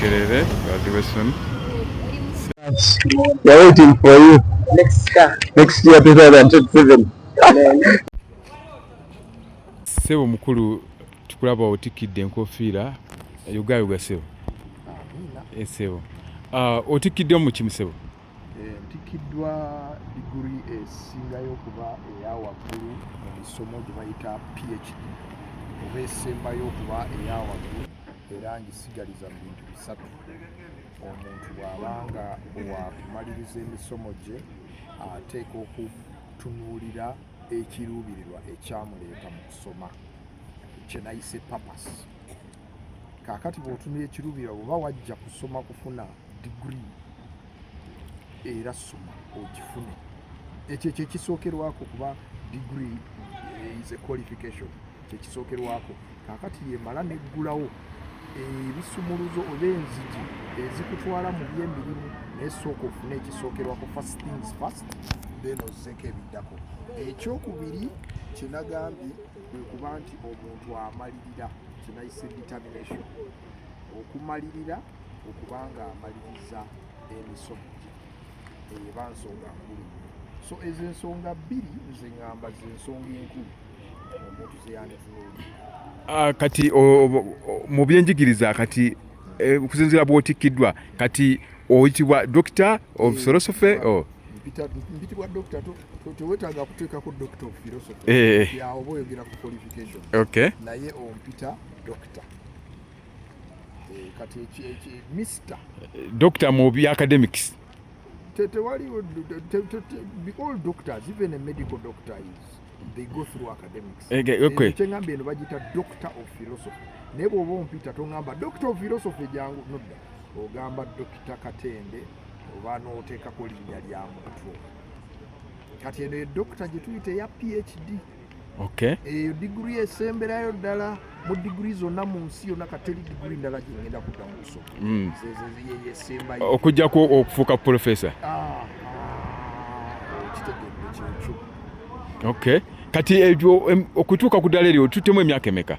Makerere graduation. We are waiting for you. Next year. Next year 2027. Ssebo mukulu, tukulaba otikkidde enkofiira yogayoga ssebo. Ssebo. Otikkiddwa mu kimu ssebo? Ntikiddwa diguri esingayo okuba eya waggulu mu misomo gye bayita PhD, oba esembayo okuba eya waggulu, era ngisigaliza mu bintu bisatu. Omuntu bw'abanga wakumaliriza emisomo gye, ateeka okutunuulira ekiruubirirwa ekyamuleeta mu kusoma, kye nayise purpose. Kaakati bw'otunula ekiruubirirwa, bw'oba wajja kusoma kufuna diguri, era soma ogifune. Ekyo kyekisookerwako, kuba degree is a qualification, kyekisookerwako. Kaakati yemala neggulawo ebisumuluzo oba enzigi ezikutwala mu byemirimu, naye sooka ofune ekisookerwako, first things first, then ozzeeko ebiddako. Ekyokubiri kyenagambye kwe kuba nti omuntu amalirira, kyenayise determination, okumalirira okuba nga amaliriza emisomo gye, eyo eba nsonga nkulu nnyo. So ezo ensonga bbiri nze ŋŋamba ze nsonga enkulu omuntu ze yanditunuulidde. Kati mu byenjigiriza kati, okusinziira bw'otikkiddwa kati, oyitibwa Doctor of Philosophy? Oh. Mpitibwa doctor. Tewetaaga kuteekako Doctor of Philosophy. Ya, oba oyogera ku qualification. Naye ompita doctor. Kati mister. Doctor mu bya academics. Tewaliwo all doctors, even a medical doctor is, they go through academics. Kyeŋŋamba, eno bagiyita Doctor of Philosophy, naye bw'oba ompita toŋŋamba Doctor of Philosophy jangu nodda, ogamba Dokita Katende oba n'oteekako linnya lya muntu. Kati eno ye doctor gye tuyita eya PhD. Eyo diguri esemberayo ddala mu diguri zonna mu nsi yonna. Kateri diguri ndala gyengenda kudda mu kusoma. Yesembayo. Okuggyako okufuuka professor. Ah, kitegedde kyekyo. Okay, kati ebyo okutuuka ku ddala eryo tuttemu emyaka emeka?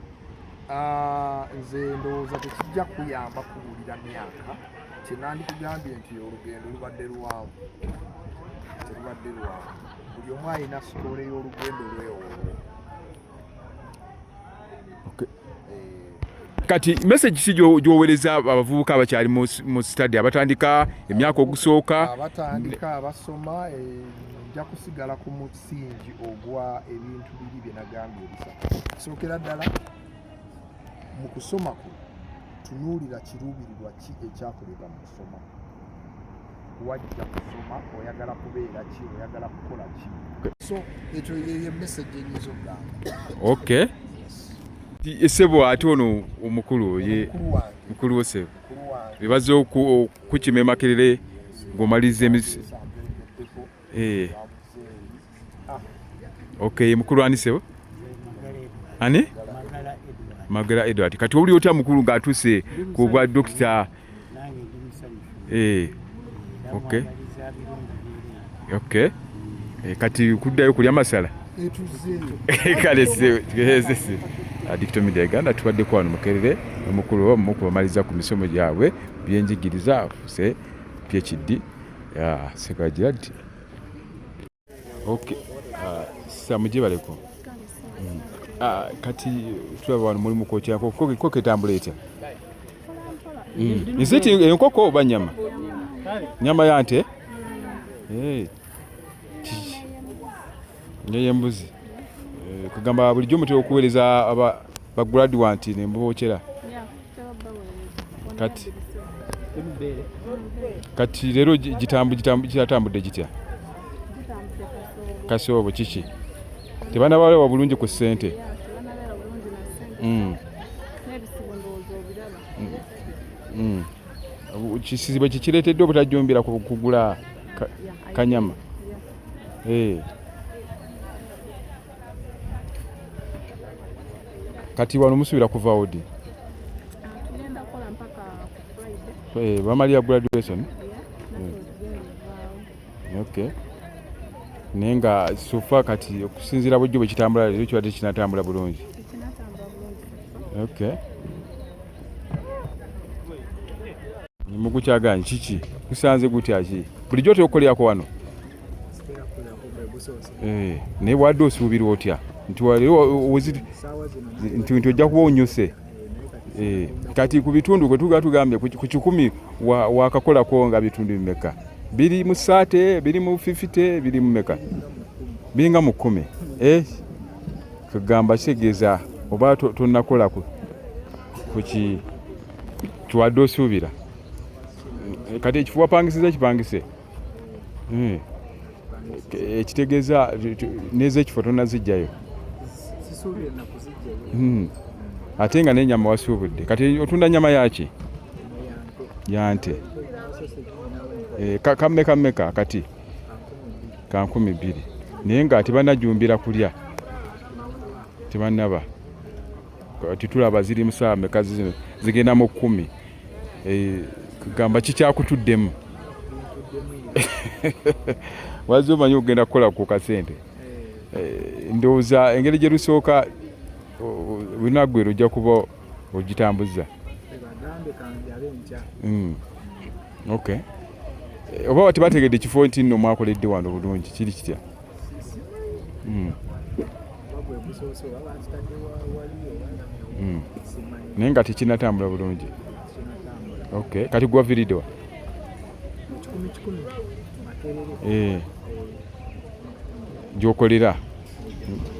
Ah, nze ndowooza tekijja kuyamba kuwulira myaka. Kyenandikugambye nti olugendo lubadde luwanvu, terubadde lwangu. Buli omu alina story y'olugendo lweolwo. Kati message ki gy'oweereza abavubuka abakyali mu study, abatandika emyaka ogusooka? Abatandika, abasoma, nja kusigala ku musingi ogwa ebintu biri bye nagambye ebisatu. Sookera ddala mu kusoma kwo, tunuulira kiruubirirwa ki ekyakuleeta mu kusoma. Wajja kusoma oyagala kubeera ki? Oyagala kukola ki? So ekyo yeyo message enyinza okugamba. Ssebo, ate ono omukulu ye? Mukulu wange. Mukulu wo ssebo? Mukulu wange. Ebaze okukima emakerere ng'omaliriza emisi. Samperekeddeko. Bamuzeeyi. Ah. Okay, mukulu ani ssebo? Ani? Magala Edward. Kati oli otya mukulu ng'atuuse ku bwa dokita? Nange ndi musanyufu. Era mwagaliza birungi byereere. Okay. Kati kuddayo kulya masala. Etuzeeyo. Kale se Adicto Media Uganda, tubaddeko wano Makerere omukulu omu kubamaliza ku misomo gyabwe byenjigiriza, afuuse PhD Sekagira. Okay, samugibaleko. Kati tulaba wano mulimu kwokya nkoko. Enkoko etambula etya? Is it enkoko oba nyama? Nyama ya nte? Kiki? N'ey'embuzi. Kugamba bulijjo mutera okuweereza aba bagraduate ne mbookera. Kati leero kiratambudde kitya? Kasoobo kiki? Tebannabalewa bulungi ku ssente. Kizibu kikireetedde obutajjumbira ku kugula kanyama. Kati wano musuubira kuvaawo ddi? Tugenda kukola mpaka ku Friday. Bamalira graduation? Yeah. Okay. Naye nga so far kati okusinziira bujjo bwe kitambula leero, kibadde kinatambula bulungi? Tekinatambula bulungi so far. Okay. Mugukyaganye kiki? Kusanze gutya ki? Bulijjo otera okukolerako wano? Eh, naye wadde osuubira otya nti nti nti ojja kuba onyuse eh, kati ku bitundu kwe tuga tugambye ku kikumi wakakolako nga bitundu bimeka? Biri mu saate, biri mu fifite, biri mu meka? Biringa mu kkumi. Eh, kugamba kitegeeza oba tonnakola ku ki kiwadde osuubira eh, kati ekifo wapangisiza kipangise eh, ekitegeeza nezekifo tonazijjayo Ate nga n'ennyama wasuubudde kati otunda nyama yaki yante eh, kammeka mmeka kati ka 2000 naye nga tebanajumbira kulya tebanaba titulaba ziri musaa meka zino zigenda mu kkumi eh, gamba kikyakutuddemu wazze omanyi okugenda kukola ku kasente eh, ndowooza engeri gye lusooka lunaggwera ojja kuba ogitambuza okay eh, oba tebategedde kifo nti nno mwakoledde wano bulungi kiri kitya hmm. Naye nga tekinatambula bulungi okay kati gwaviriddewa eh. Gyokolera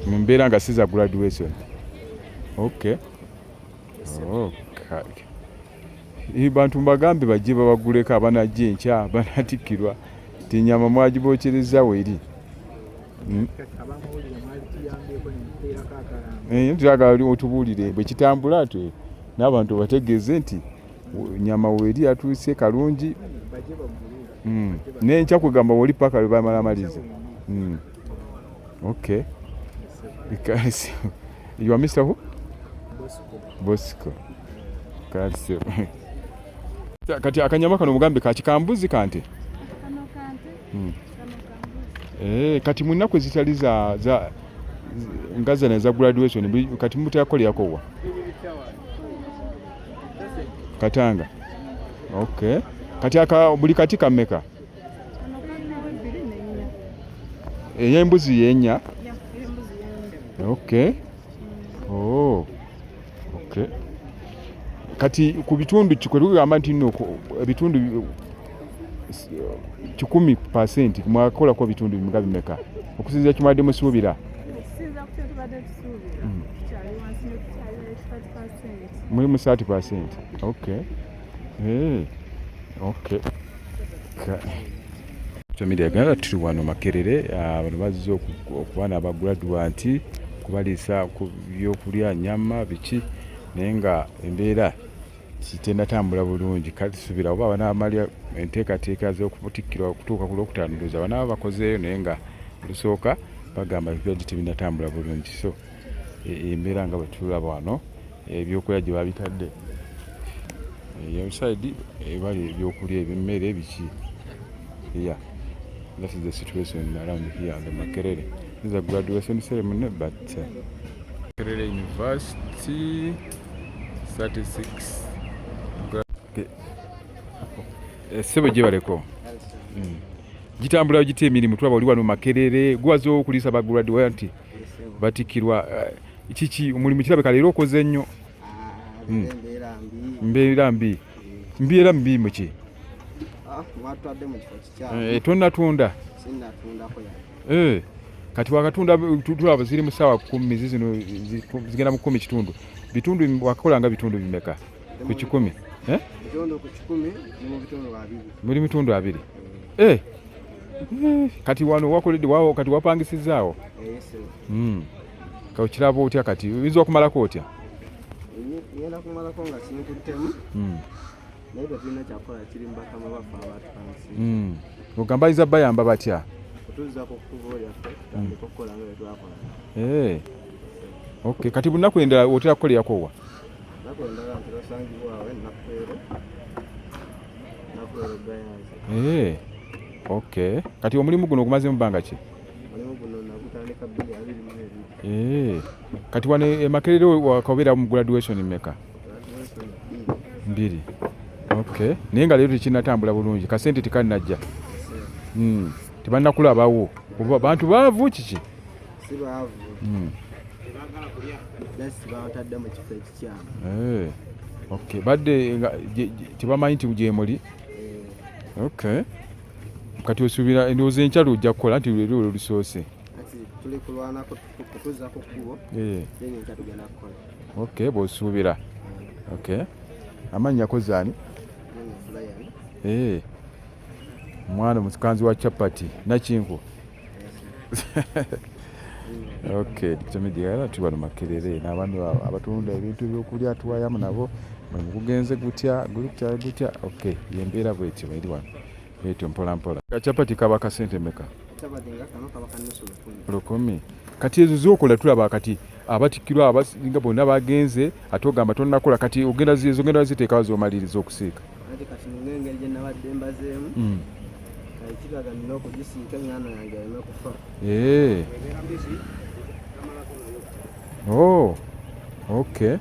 mu mbeera nga si za graduation okay oh, bantu mbagambe bajje babaguleko abanajja enkya banatikkirwa ti nyama mwagibokyereza weri hmm? Eh, tuyagala otubuulire bwe kitambula n'abantu bategeeze nti nyama weri yatuuse kalungi Nenkya kugamba woli paka lwe bamala maliza Okay. Because you are Mr. Who? Bosco. Bosco. Kasi. Kati akanyama kano mugambe kaki kambuzi kante? Kano kante. Kano kambuzi. Eh, kati mu nnaku ezitali za za nga zano eza graduation kati mutera kukolerako wa? Katanga. Okay. Kati aka buli kati kameka? Ey'embuzi y'ennya? Okay. Oh. Okay. Kati ku bitundu kikwe tugamba nti nno ebitundu 100% mwakolako bitundu bimeka bimeka okusinziira kimwadde musuubira? Muli mu 30%. Okay. Hey. Okay. Media Uganda tuli wano Makerere, bano bazze okuba n'abagraduanti kubaliisa ku byokulya nyama biki naye nga embeera tenatambula bulungi kale tusuubira oba banaamalya enteekateeka z'okutikkirwa okutuuka ku Lwokutaano ndowooza banaaba bakozeeyo naye nga olusooka bagamba ebibadde tebinatambula bulungi so embeera nga bwe tulaba wano ebyokulya gye babitadde eyo side ebali ebyokulya ebyemmere biki yeah that is the situation around here the Makerere. This is a graduation ceremony but Makerere University 36 ssebo gyebaleko gitambula gitya emirimu tulaba oli wano Makerere gwaze okuliisa bagraduate batikkirwa kiki omulimu kirabika leero okoze nnyo mbeera mbi mbeera mbi muki tonnatunda kati wakatunda tulaba ziri mu ssaawa 10 zizino zigenda mu 10 kitundu bitundu wakakola nga bitundu bimeka ku 100 muli mitundu abiri kati wano wakoledde wawo kati wapangisizaawo Okiraba otya kati oyinza okumalako otya? Ngenda kumalako nga kinkuttemu naye tetulina kyakukola kiri mu bakama baffe abatupangisiza. Ogamba bayinza bayamba batya? Kutuzza ku kkubo lyaffe tutandike okukola nga bwe twakola. Okay, kati bunaku endala otera kukolerako wa? Ennaku endala ntera osangibwawo e Nakweero Gayaza. Okay, kati omulimu guno ogumazeemu bbanga ki? Omulimu guno nagutandika 2022. Kati wano e Makerere wakabeera mu graduation mmeka? Graduation 2. Okay, naye nga leero tekinnatambula bulungi, kasente tekannajja. Tebannakulabawo oba bantu baavu kiki? Si baavu. Just batadde mu kifo ekikyamu. Eh, okay, badde nga tebamanyi nti gyemuli. Okay, kati osuubira endowooza enkya lwojja kukola nti leero lwe lusoose? Kati tuli kulwanako kutuzza ku kkubo. Then enkya tugenda kukola. Okay, bw'osuubira. Okay, amannya kozaani? Brian. Eh, omwana omukanzi wa chapati nakinku. Okay, Digital Media era tuli wano Makerere n'abaami abatunda ebintu ebyokulya tuwayamu nabo, mulimu gugenze gutya, gutya gutya. Okay, yembeera bwetyo eri wano bwetyo mpola mpola. Kachapati kaba kasente meka? Chapati nga kano kaba ka nusu 1000. 1000. Kati ezo zokola tulaba kati abatikkirwa abasinga bonna bagenze, ate ogamba tonnakola, kati ogenda ezo ogenda ziteekawo z'omaliriza okusiika? Anti kati ng'engeri gye nabadde mbazeemu, kati kiraga nina okugisiika eŋŋaano yange ereme kufa. Oh, okay.